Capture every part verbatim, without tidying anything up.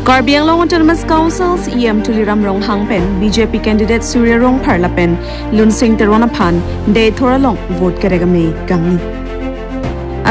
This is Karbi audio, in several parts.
Karbi Anglong Autonomous Council C E M Tuliram Ronghang pen B J P candidate Surya Rongphar lapen Lunsing Teron aphan Deithor along vote kerek amei kangni.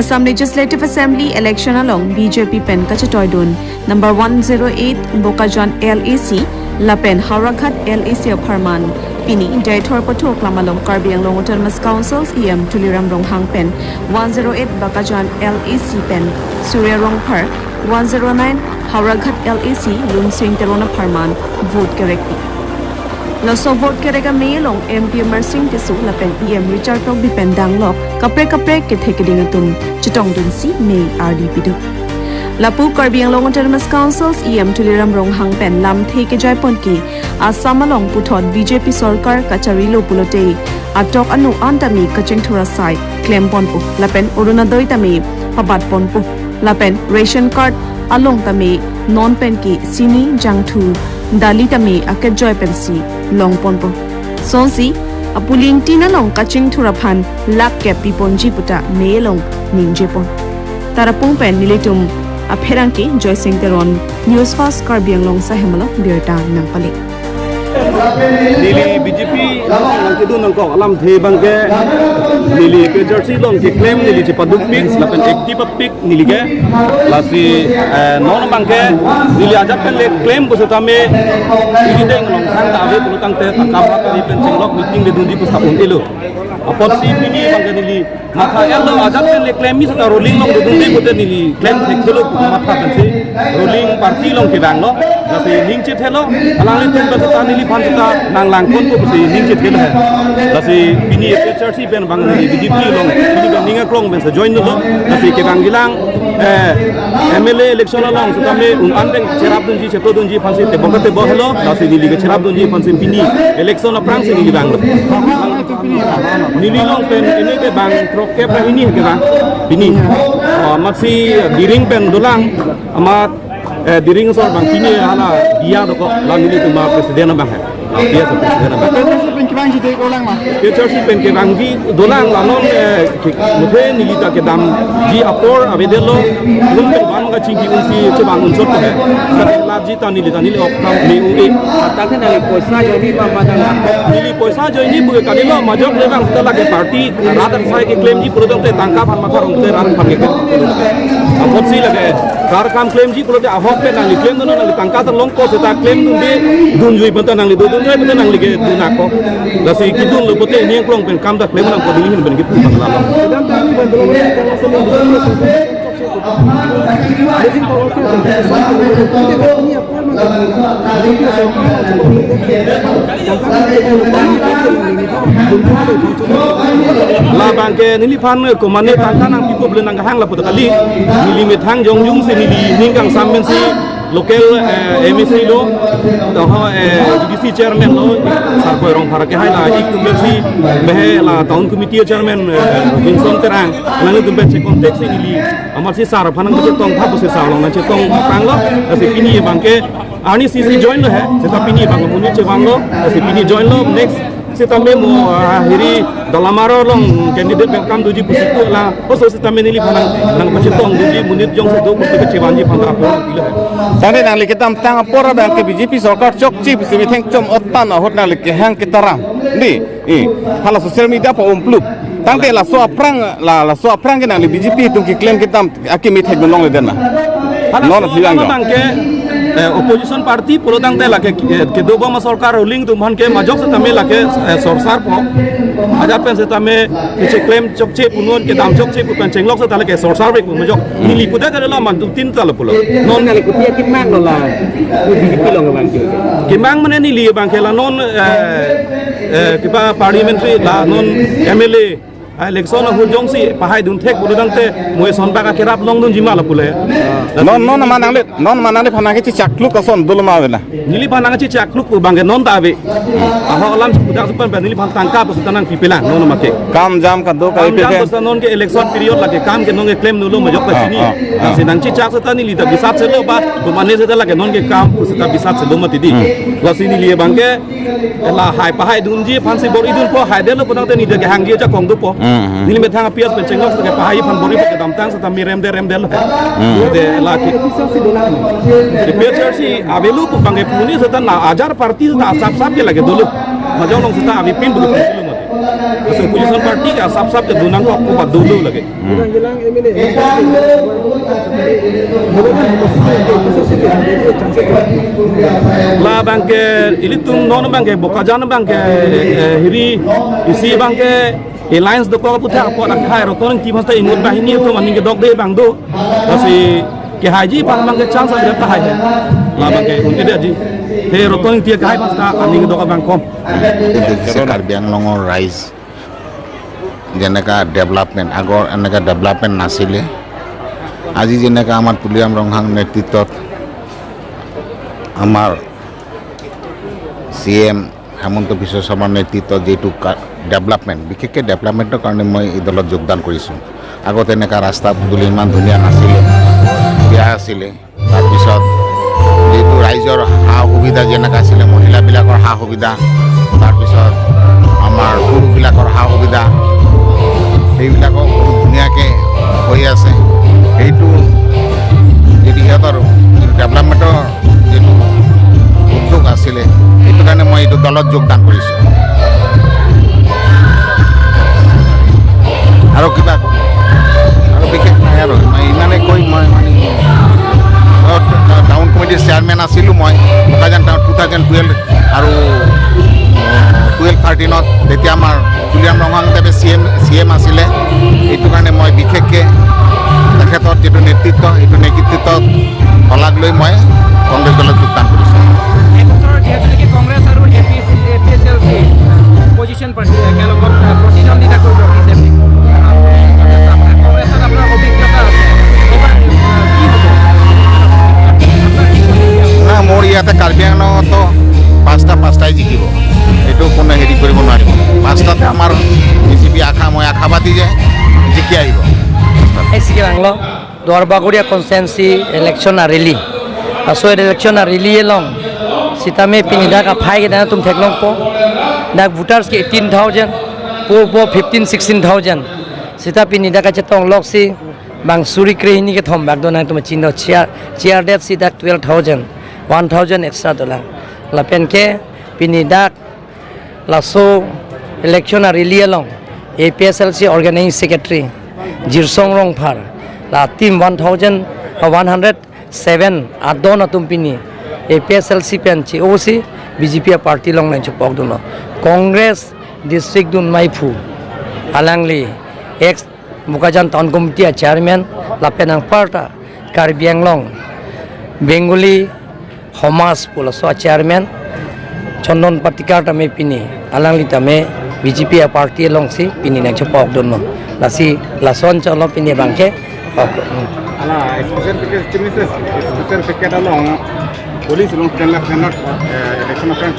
Assam Legislative Assembly election along B J P pen kachetoidun number one zero eight Bokajan L A C lapen Howraghat L A C apharman pini Deithor pathu aklam along Karbi Anglong Autonomous Council C E M Tuliram Ronghang pen one zero eight Bokajan L A C pen Surya Rongphar, one zero nine Howraghat L A C Lunsing Teron apharman vote kerekpi. Laso vote kerek amei along M P Amarsing Tisso lapen E M Richard Tokbi pen danglok kaprek kaprek kethe keding atum chetongdunsi mei ardi pido. Lapu Karbi Anglong Autonomous Council C E M Tuliram Ronghang pen lamthe kejaipon ke Assam along puthot B J P sorkar kacharilo pulote atok anu an tame kachingthur asai klemponpo lapen Orunodoi tame pabatponpo lapen ration card along tame non pen ke sini, jangthu, dali tame akejoi pensi longponpo. Sonsi apuling tin along kachingthur aphan lakh kep piponji puta mei along ningjepon. Tarapung pen nelitum apherangke Joysing Teron, News Fast Karbi Anglong Sahem along birta nangpale. Neli B J P along nangkedun nangkok alamthe abangke neli P H R C along keklem neli chepadukpik lapen active apik neli ke. Lasi, eh, non abangke neli ajat pen le klem pusitame neli deng along thang ta ave pulotangte tangka bak kali pen chenglok meeting le dunji pusitame un-elo. Apotsi pini abangke neli matha-etlo, ajat pen le klem mi seta ruling along dodunde pute neli klem thekthelo pu matha pensi ruling party along kevanglo. Lasi ning chethelo, alanglitum pen seta neliphan seta nanglangponpo pusi ning chethelo he. Lasi pini P H R C pen abang neli B J P along pini abang ning aklong pen se join dolo. Lasi kevang kelang, eh, M L A election along setame un-an pen cherapdunji, chetodunji aphansi tebok tebok helo. Lasi neli kecherapdunji aphansi pini election aphrangsi neli vanglo. Neli along pen ini ke bang throk kep ra hini ke bang. Pini. Oh, amatsi Diring pen dolang. Amat, eh, Diring asor abang pini hala dia dokok la nelitum a-president abang he. La dia asor president abang. P H R C pen kevangji dek dolang ma? P H R C pen kevangji dolang la non, eh, ke, muthe neli ta kedamji apor avedetlo. Lum pen bang kachingki unsi chevang unsot he. Tapi lagi ta neli ta neli ok tam ni ui. Tangte neli poisa joini ma ma dang. Neli poisa joini pu ke kalilo majok le bang seta lake party rat asai keklemji pulotangte tangka aphan matha rongte rat aphan keklem. Apotsi lake kar kam klemji pulote ahok pen nangli klemdun nangli tangka ta longpo seta klemdunde dunjui pen ta nangli dodunjui pen ta nangli kedun ako. Lasi kedunlo pute ini aklong pen kam ta klem nangpo dili hin pen kepu bang lalo. Labangke neliphan komane tangka nangpipo pu le nangkehang lapu ta kali. Neli methang jongjungsi neli ning kangsam pensi local, eh, M A C lo, toho, eh, G D C chairman lo, Sarkoi Rongphar ke hai la ik tum pensi, behe la town committee chairman, eh, Robinson Terang, nangtum pensi contact si neli amatsi sar aphan nangchetong tha pusi sar along nangchetong aphranglo. Lasi pini abangke arni sisi join lo he. Seta pini abang monit chevanglo. Lasi pini join lo. Next setame mo, ah, hiri Dolamara along candidate welcome doji pusi pu la. Oso setame neliphan nang, nangpachetongdunji monit jongsi do pusi kechevangji aphan ta apor pilo he. Tangte nangli kedamtang apor abangke B J P sorkar chokche pusi methang chom otan ahut nangli kehang ketaram. Di, eh, hala social media pa umplup. Tangte laso aphrang, la, laso aphrang ke nangli B J P atum keklem kedam akimi thekdun longledet ma? Hala non so aphi abang abang ke, eh, opposition party pulotangte lake, eh, kedobom asorkar ruling atum aphan ke majok setame lake, eh, sorsarpo. Ajat pen setame kecheklem chokche pu non kedam chokche pu pen chenglok seta lake sorsarvek pu majok. Neli puda kadala mantu tin talo pulo. Non neli kutia kimang lo la. Ku B J P along abang ke. Kimang mane neli abang ke la non, eh, eh, kiba parliamentary la non M L A. Ah, election ahut jongsi pahai dun thek pulotangte mo eson bak akerap longdunji ma lapu le. Non, non ma nangli, non ma nangliphan nangkechechakluk ason dolo ma avela? Neliphan nangchechakluk pu abangke non ta ave. Ahok alam si pudak supan pen neliphan tangka pusi ta nangpipelang non ma ke. Kam jam kado ka Kam jam ipepe. Pusi ta non ke election period lake kam ke non ke klem nulo majok ta Ah, chini. Ah, ah. Lasi nangchechak seta neli ta bisat selo ba, komane seta lake non ke kam pusi ta bisat selo mati di. Hmm. Lasi neli abangke la hai pahai dunji aphansi bor-idunpo, haidetlo pulotangte neli ta kehangji ajakong dopo. Hmm. Neli methang apiyas pen chenglok seta kepahai aphan bor-i pen kedamtang seta mi remde remde lo. Hmm. De lake. Ke P H R C avelo pu abang ke puni seta na ajar party seta asap sap ke lake dolo. Majok along seta avepin bulu pun lo mati. Laso opposition party ke asap sap ke donang kok pu ba dolo lake. Hmm. Labang ke ilitum non abang ke Bokajan abang ke, eh, hiri isi abang ke alliance dokok aphuthak apot akhai Rotong Engti aphan seta inut banghini atum aning kedokde abang do. Lasi kehaiji aphan abang ke chance ada tahai. Labang ke unti dia ji. Te Rotong Engti akehai aphan seta aning kedok abang kom. কিন্তু যে কাৰ্বি আংলঙৰ ৰাইজ যেনেকা ডেভেলপমেণ্ট, আগৰ এনেকা ডেভেলপমেণ্ট নাছিলে। আজি যেনেকা আমাৰ তুলিৰাম ৰংহাং নেতৃত্বত আমাৰ চি এম হিমন্ত বিশ্ব শৰ্মাৰ নেতৃত্বত যিটো কা-, ডেভেলপমেণ্ট, বিশেষকৈ ডেভেলপমেণ্টৰ কাৰণে মই এই দলত যোগদান কৰিছোঁ। আগতে এনেকা ৰাস্তা পদূলি ইমান ধুনীয়া নাছিলে, বেয়া আছিলে। তাৰপিছত যিটো ৰাইজৰ সা সুবিধা যেনেকা আছিলে, মহিলাবিলাকৰ সা সুবিধা, তাৰপিছত আমাৰ পুৰুষবিলাকৰ সা সুবিধা, সেইবিলাকো বহুত ধুনীয়াকৈ হৈ আছে। সেইটো যদি সিহঁতৰ ডেভেলপমেণ্টৰ যিটো উদ্যোগ আছিলে, সেইটো কাৰণে মই এইটো দলত যোগদান কৰিছোঁ। আৰু কিবা, আৰু বিশেষ নাই আৰু, মই ইমানে কৈ মই মানে, অ, টাউন কমিটিৰ চেয়াৰমেন আছিলোঁ মই, Bokajan town two thousand twelve আৰু টুৱেলভ থাৰ্টিনত, তেতিয়া আমাৰ তুলিৰাম ৰংহাং দেৱে চি এম, চি এম আছিলে। এইটো কাৰণে মই বিশেষকৈ তেখেতৰ যিটো নেতৃত্ব, এইটো নেতৃত্বত শলাগ লৈ মই কংগ্ৰেছ দলত যোগদান কৰিছোঁ। এইবছৰ যিহেতু নেকি কংগ্ৰেছ আৰু A P S L C opposition party একেলগত, আহ, প্ৰতিদ্বন্দ্বিতা কৰিব বি জে পি। আহ, কংগ্ৰেছত আপোনাৰ অভিজ্ঞতা আছে। এইবাৰ, আহ, কি হ'ব? আপোনাৰ কি প্ৰতিক্ৰিয়া? না, মোৰ ইয়াতে কাৰ্বি আংলঙতো পাঁচটা পাঁচটাই জিকিব, এইটো কোনো হেৰি কৰিব নোৱাৰিব। পাঁচটাতে আমাৰ বি জে পি আশা, মই আশাবাদী যে জিকি আহিব। Hai si kelang lo, Duar Bagori constituency election a-rally. Laso election a-rally along sitame pini dak aphai ke nangtum theklongpo. Dak voters ke eighteen thousand, po po fifteen, sixteen thousand. Sita pini dak kachetong loksi bang suri krehini kethom bak do nangtum chinilo, chair, chair det si dak twelve thousand, one thousand extra dolang. Lapen ke pini dak laso election a-rally along A P S L C organizing secretary Jirsong Rongphar, la team one thousand, uh, one hundred seven adon atum pini A P S L C pen che-osi B J P a-party along nangchepokdunlo. Congress district dun maiphu alangli ex Bokajan Town Committee a-chairman lapen anparta Karbi Anglong Bengali Homaj pu laso a-chairman Chandan Patikar tame pini, alangli tame B J P a-party alongsi pini nangchepokdunlo. Lasi lason cholo pini abangke. Ala special ticket, Chief Minister, special ticket along police along ten lakh not, eh, election of time.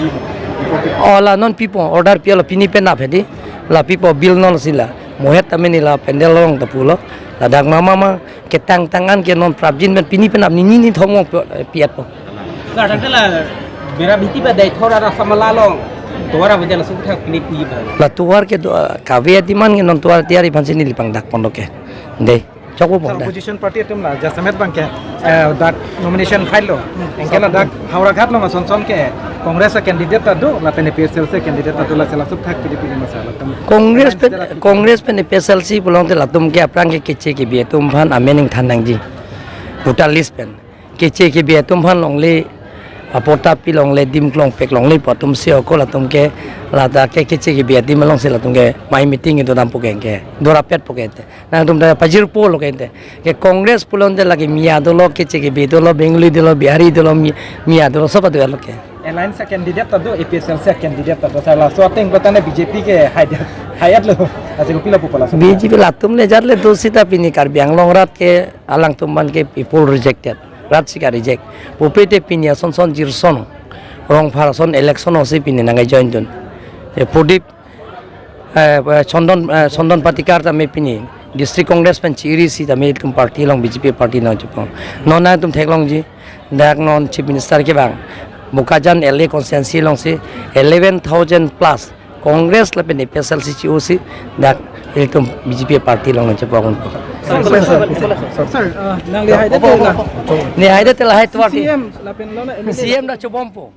Oh, la non pipo order pi lo pini penap hedi. La pipo bill non sila. Mohet tame neli la pandal along ta pulo. Ladak mama ma ketang tangan ke non prapjin pen pini penap ni ni ni thomong pi-, piat po. Sir, tangte la bera bhiti ba dai thora ra samala long. Tovar a-bedel suk thak pini pi ba. La tovar ke do, kave atiman ke non tovar tiari aphansi neli pangdak ponlo ke. Dei. Chokpo. Sir, pon dei. Opposition party atum la jasemet abangke, eh, dak nomination file lo. Anke ladak Howraghat along ason son ke Congress a-candidate ta do, lapen A P S L C candidate ta do, la sela suk thak pidi pidi masala. Congress pen, Congress pen A P S L C pulote latum ke aphrang ke keche kebi atum aphan amen ingthan nangji. Voter list pen. Keche kebi atum aphan longle, apota pi longle, dim klong pek longle pu atum si oko latum ke, ladak ke keche kebi adim alongsi latum ke mai meeting itu dampo ke ke. Dorapet po ke te. Nangtum ta pajirpo lo ke te. Ke Congress pulote lake Miya dolo, keche kebi dolo, Bengali dolo, Bihari dolo, Mi-, Miya dolo, sob adu lo ke. Alliance a-candidate ta do, A P S L C a-candidate ta do, sir, laso ateng ko tane B J P ke hai dia, hai at lo. Asi ko pila popular. B J P latum le jat le do sita pini Karbi Anglong rat ke alangtum aphan ke people rejected. Rat si ka-reject. Pupe te pini ason son Jirsong Rongphar ason election alongsi pini nangkejoin dun. E Pradip, eh, eh, Chandan, eh, Chandan Patikar tame pini District Congress pen chiri si tame itum party along B J P party along chepong. Non nangtum theklongji, dak non Chief Minister ke bang Bokajan L A constituency alongsi eleven thousand plus Congress lapen A P S L C che-osi dak ilitum B J P party along nangchepon po. Sir, uh, nangli haida te la Ne haida te lahai tuar ti. C M lapen lo na M L A. C M ta chobompo.